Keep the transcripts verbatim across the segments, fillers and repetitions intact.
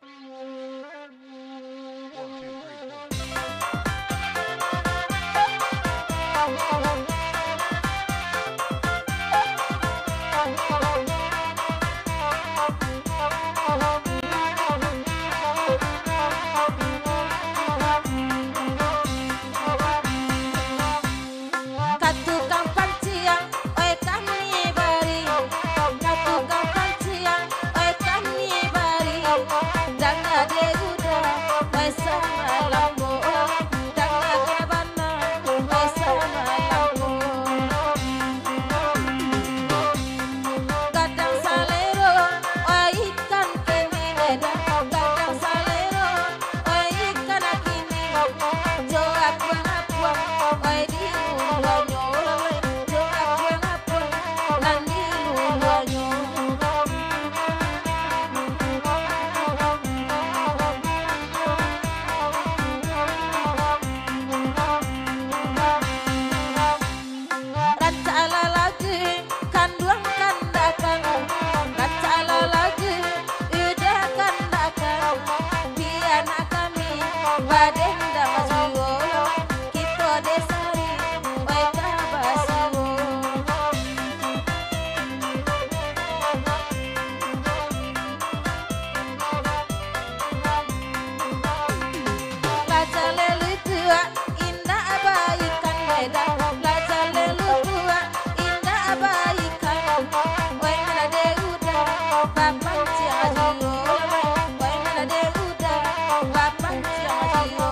Ka tukang panciang, oi kami bari. Ka tukang panciang, oi kami bari. Danga dek uda, oi samalam ko. Danga ka bana, oi samalam ko. Gadang salero, oi ikan kini, gadang salero, oi ikan kini. Jo apuang-apuang, oi di lulanyo, jo apuang-apuang, nan di lulanyo. Rancak lalaki, kanduang kandakan, rancak lalaki, uda kandakan. Bia nak kami badendang juo, kito dek sari, oi ka basuo. Lah jaleh lutuak, indak baikan, Medan. Lah jaleh lutuak, indak baikan. Wai nan ado uda, bapanciang juo. Wai nan ado uda, bapanciang juo.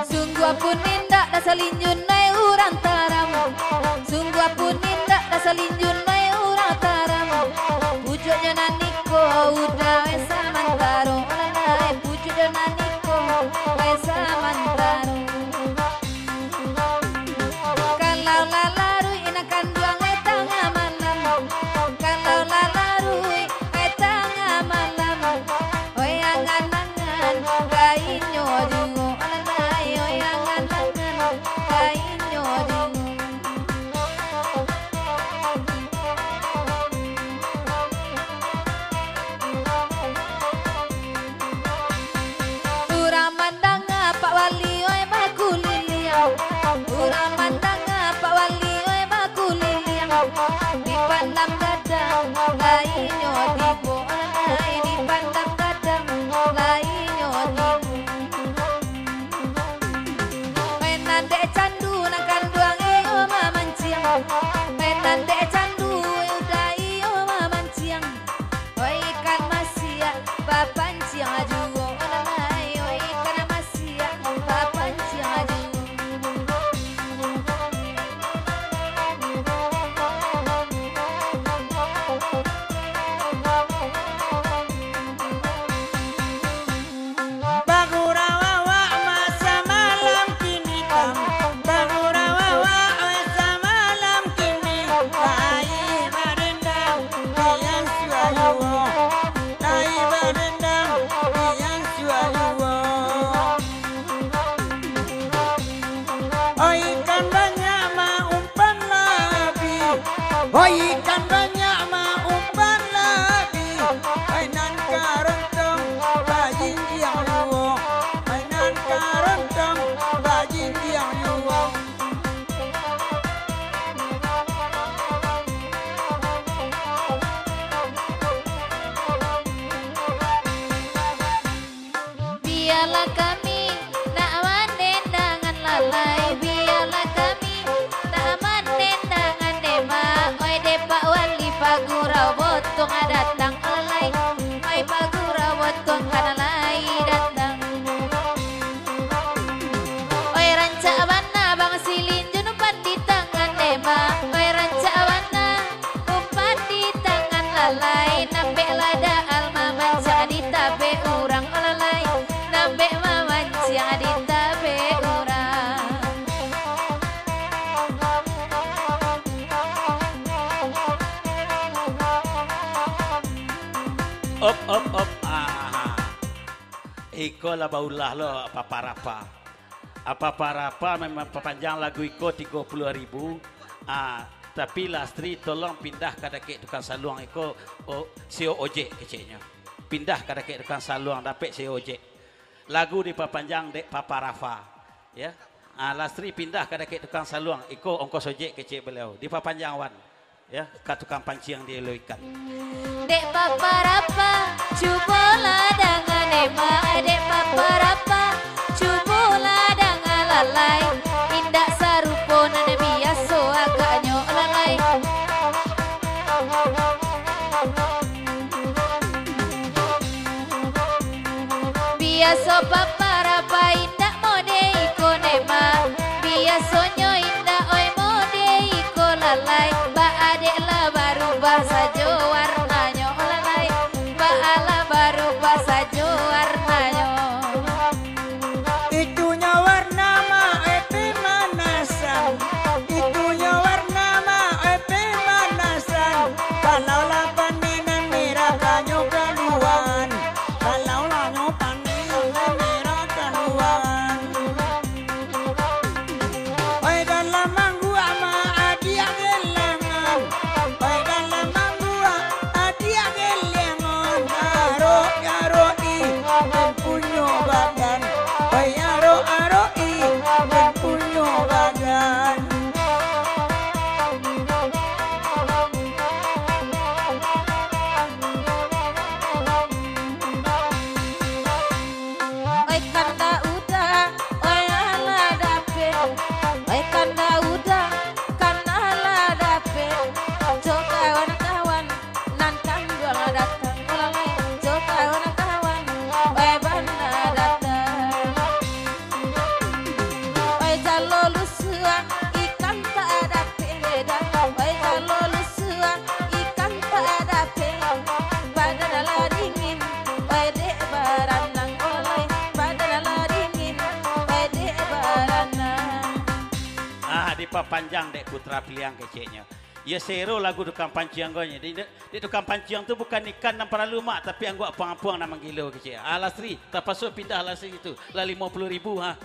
Sungguah pun indak dasalinjun ai urang taram. Sungguah pun indak dasalinjun ai urang taram. Pucuaknyo nan iko uda ai samantaro, alah ai pucuaknyo nan iko ai samantaro. Kalau lah laruik nan kanduang ai tangah malam, kalau lah laruik ai tangah malam, oi angan-angan ka inyo juo, alah ai, oi angan-angan ka inyo juo. Urang mandanga Pak Wali, oi, bakuliliang. Urang mandanga Pak Wali, oi, bakuliliang. Dipandang gadang, lai nyo tibo, lai dipandang gadang, lai nyo tibo. Oi nan dek candu nan kanduang iyo mamanciang. Oi nan dek candu uda iyo mamanciang. Oi ikan masiak bapanciang juo, alah ai, oi ikan masiak bapanciang juo. Bagurau awak masa malam kini tam, bagurau awak masa malam kini. Lai barendang, biang suayo, lai barendang, biang suayo. Oi ikan banyak maumpan labi, oi ikan banyak maumpan labi. Oi nan karontong bajinjiang juo, oi nan karontong bajinjiang juo. Bialah kami nak manendangan lalai, bialah kami nak manendangan demak. Oi dek Pak Wali, pagurau botuang datang lalai. Oi pagurau botuang kan lai datang. Oi rancak bana bang silinjun umpan di tangan demak. Oi rancak bana. Umpan di tangan lalai, nambek lada alma mancak di tabek urang lalai, nambek mamanciang di tabek urang. Op, op, op. Ah. Iko lah baulah lo, paparapa. Apa-apa Rapa memang papanjang lagu iko tigo puluah ribu. Ah, tapi Lastri tolong pindah ka dakek tukang saluang iko, o-, sio ojek keceknyo. Pindah ka dakek tukang saluang dapek sio ojek. Lagu dipapanjang dek Papa Rafa. Ya. Ah, Lastri pindah ka dakek tukang saluang, iko ongkos ojek kecek baliau. Dipapanjang wan. Ya, ka tukang panciang di Elo Ikan. Dek Papa Rapa, cubolah dangan emak. Dek Papa Rapa, cubolah dangan lalai. Indak sarupo nan biaso agaknyo lalai. Biaso Papa Rapa indak mode iko ne mah. Biasonyo indak oi mode iko lalai. Baa dek lah barubah sajo warnanyo lalai. Baa lah barubah sajo warnanyo. Itunyo warna mah oi pemanasan. Itunyo warna mah oi pemanasan. Kalau lah panenan merah kanyo kaluan. Kalau lah nyo panenan merah kaluan. Oi dalam mangguak ma adiak gelengan. Oi dalam mangguak adiak gelengan. Arok-arok i nan punyo badan. Oi arok-arok i nan punyo badan. Oi kandak uda, oi alah dapek. Oi kandak uda, kan alah dapek. Jo kawan-kawan nan kanduang datang, oi, jo kawan-kawan, oi bana datang. Oi jalo lusuak, ikan tak dapek medan. Oi jalo lusuak, ikan tak dapek. Badan lah dingin, oi dek baranang, oi. Badan lah dingin, oi dek baranang. Ah, dipapanjang dek Putra Piliang keceknyo. Iyo sero lagu tukang panciang ko nyo. Di, di tukang panciang tu bukan ikan nan paralu, Mak, tapi angguak puang-puang nan manggilo kecek. Ah, Lastri, tapaso pindah Lastri itu. Lah limo puluah ribu, ha.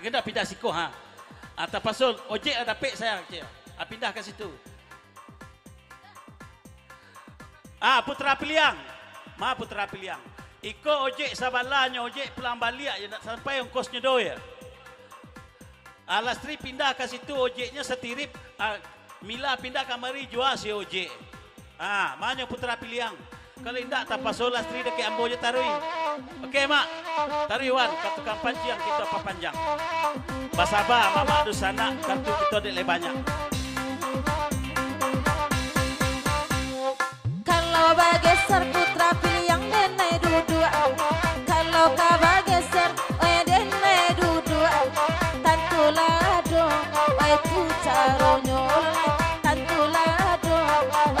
Kena pindah siko, ha. Ah, tapaso ojek lah dapek saya kecek. Ah, pindah ka situ. Ah, Putra Piliang. Ma Putra Piliang. Iko ojek sabalahnyo, ojek pulang baliak je, ndak sampai ongkosnyo doh ya. Ah, Lastri pindah ka situ, ojeknyo satirip. Ah, Mila pindah kamari, jua si ojek. Ah, manyo Putra Piliang. Kalau indak, tapaso Lastri dakek ambo je taruih. Oke, Mak. Taruih wan, ka tukang panciang kito papanjang. Basaba, mamak dunsanak, tantu kito dek lai banyak. Kalau bageser Putra Piliang denai duduak, kalau ka bageser, eh, denai duduak, tantulah ado, eh, tu caronyo, tantulah ado,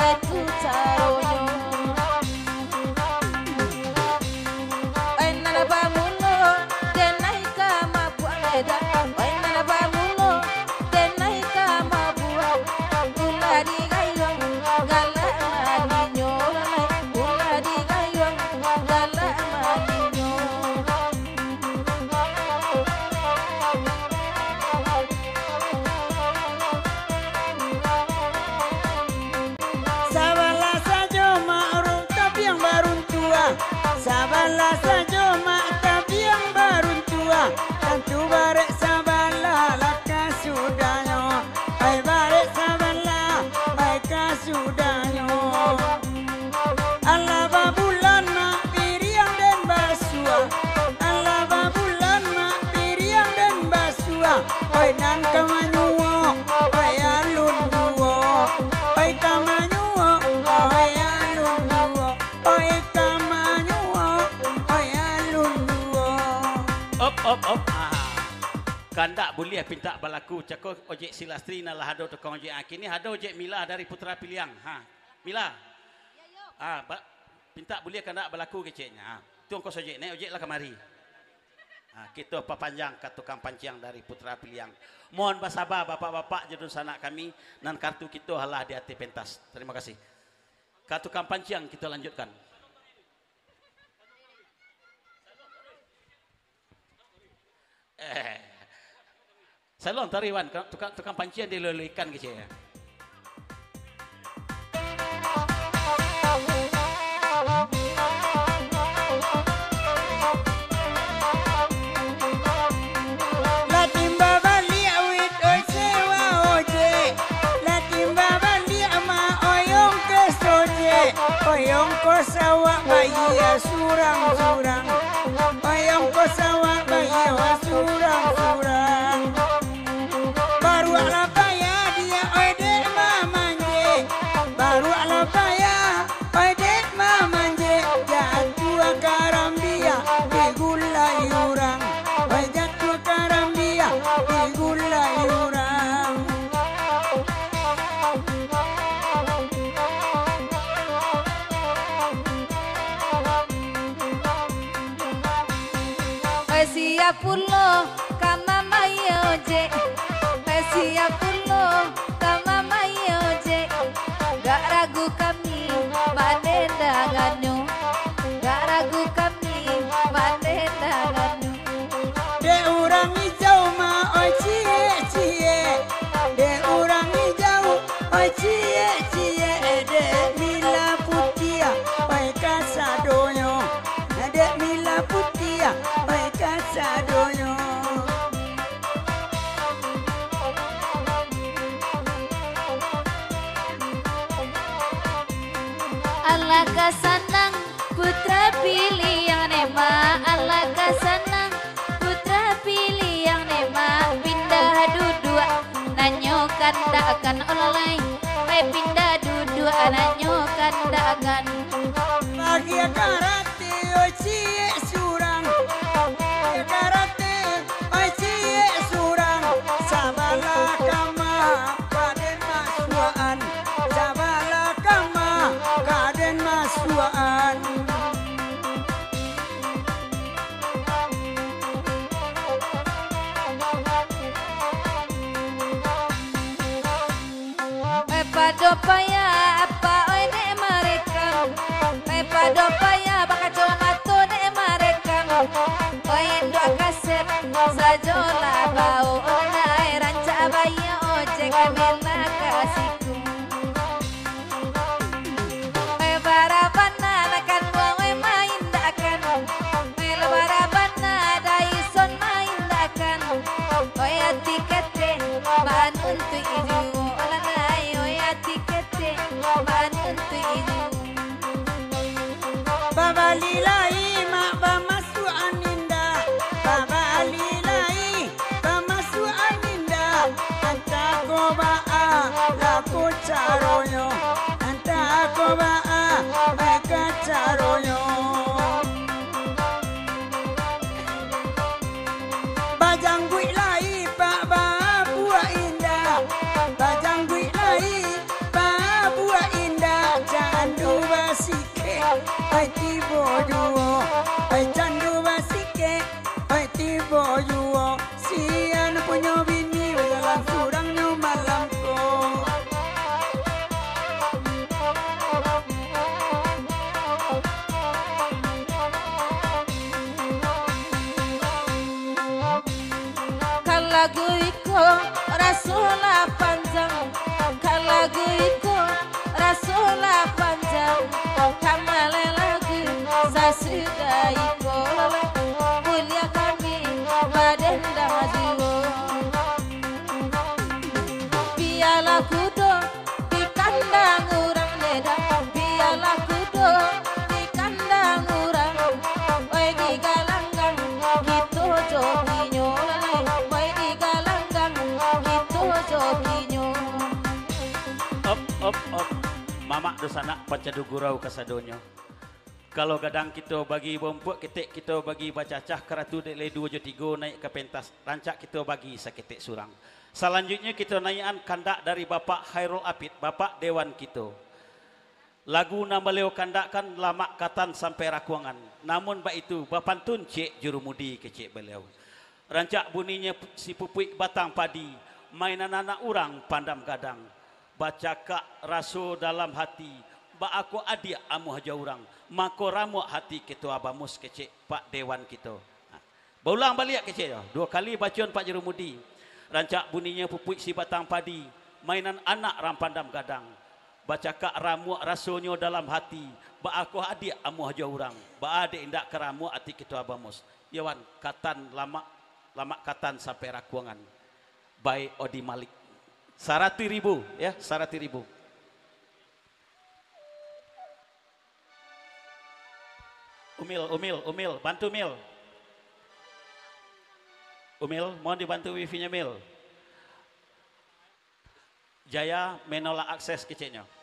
eh, tu caronyo. Oi nan bamulo, denai ka mabuak medan. Oi nan bamulo, denai ka mabuak. Ulah digayuang, galak maninyo. Ulah digayuang, galak maninyo. Sabalah sajo mak urang tabiang baruntuah, sabalah sajo mak tabiang baruntuah, tantu barek sabalah lah kasudahnyo, ai barek sabalah, ai kasudahnyo. Alah babulan mak piriang den basuah, alah babulan mak piriang den basuah. Oi nan ka manyuok, oi alun juo. Oi ka manyuok, oi alun juo. Oi ka manyuok, oi alun juo. Op, op, op. Ah. Kandak buliah pintak balaku, cako ojek si Lastri nan lah ado tukang ojek. Ah, kini ado ojek Mila dari Putra Piliang. Ha. Mila. Ah, ba-, pintak buliah kandak balaku keceknyo. Ah, tu ongkos ojek, naik ojek lah kamari. Ah, kito papanjang ka tukang panciang dari Putra Piliang. Mohon basaba bapak-bapak jo dunsanak kami, nan kartu kito alah di ateh pentas. Tarimo kasih. Ka tukang panciang kito lanjutkan. Eh. Saluang tariwan, tukang, tukang pancian diloloikan kecek. Lah timba baliak wit, oi, sewa ojek. Lah timba baliak ma, oi, ongkos ojek. Oi, ongkos awak bayia surang-surang. Oi, ongkos awak bayia surang-surang. Baruak lah payah dia, oi, dek mamanjek. Baruak lah payah, oi, dek mamanjek. Jatuah karambia digulai urang. Oi, jatuah karambia digulai urang. Oi, sia pulo ka mambayia ojek. Oi, sia pulo ka mambayia ojek. Gak ragu kami mandendangannyo. Gak ragu kami mandendangannyo. Dek urang ijau ma, oi, ciek-ciek. Dek urang ijau, oi, ciek-ciek. Dek mila putiah, oi, kasadonyo. Dek mila putiah, oi, kasadonyo. Alangkah sanang putra piliang ne ma, alangkah sanang putra piliang ne ma, pindah duduak, nanyo kandakan, olalai, pai pindah duduak, nanyo kandakan. Bagian karate, oi, ciek surang, bagian karate, oi, ciek surang, sabalah kama, ka den masuakan, sabalah kama, ka den masuakan. Eh, pado payah, apa, oi, dek marekam. Eh, pado payah, bakacomato dek marekam. Oi, induak kaset, sajolah bao, onai rancak bayia ojek, kami lah ka siku. Eh, bara bana nak kanduang, oi, main dak akan. Oi, lah bara bana Daison main dak akan. Oi, ati ketek, manuntuik juo, olanai, oi, ati ketek, manuntuik juo. Babali lai mak bamasuakan indak, babali lai bamasuakan indak, antah ko baa lah ko caronyo, antah ko baa, eh, ka caronyo. Bajangguik lai pak babuak indak, bajangguik lai babuak indak, candu basikek, ai tibo juo, ai candu basikek, ai tibo juo. Sia nan punyo bini, bajalan surang nyo malam ko. Ka lagu iko raso lah panjang, ka lagu iko raso lah panjang, ka maleh lagu sasudah iko, buliah kami badendang juo. Bialah kudo di kandang urang, dek, bialah kudo di kandang urang. Oi, di galanggang kito joginyo, oi, di galanggang kito joginyo. Op, op, op. Mamak dunsanak, pancadu gurau kasadonyo. Kalau gadang kito bagi baumpuak, ketek kito bagi bacacah, karatu dek lai duo jo tigo, naiak ka pentas, rancak kito bagi saketek surang. Salanjuiknyo kito naiakan kandak dari Bapak Khairul Apid, Bapak Dewan kito. Lagu nan baliau kandakkan lamak katan sampai rakuangan. Namun baitu, bapantun ciek jurumudi kecek baliau. Rancak buninyo si pupuik batang padi, mainan anak urang pandam gadang. Bacakak raso dalam hati, baa ko adiak amuah jo urang, mako ramuak hati ketua bamus kecek Pak Dewan kito. Nah, Baulang baliak keceknyo, duo kali bacoan Pak Jurumudi. Rancak buninyo pupuik si batang padi, mainan anak rampandam gadang. Bacakak ramuak rasonyo dalam hati, baa koh adiak amuah jo urang, baa dek indak ka ramuak ati kito Abamus. Yo wan, katan lamak, lamak katan sampai rakuangan. Baik Odi Malik. Saratuih ribu, ya, saratuih ribu. Umil, Umil, Umil, bantu Mil. Umil, mohon dibantu wifi-nya Mil. Jaya menolak akses keceknyo.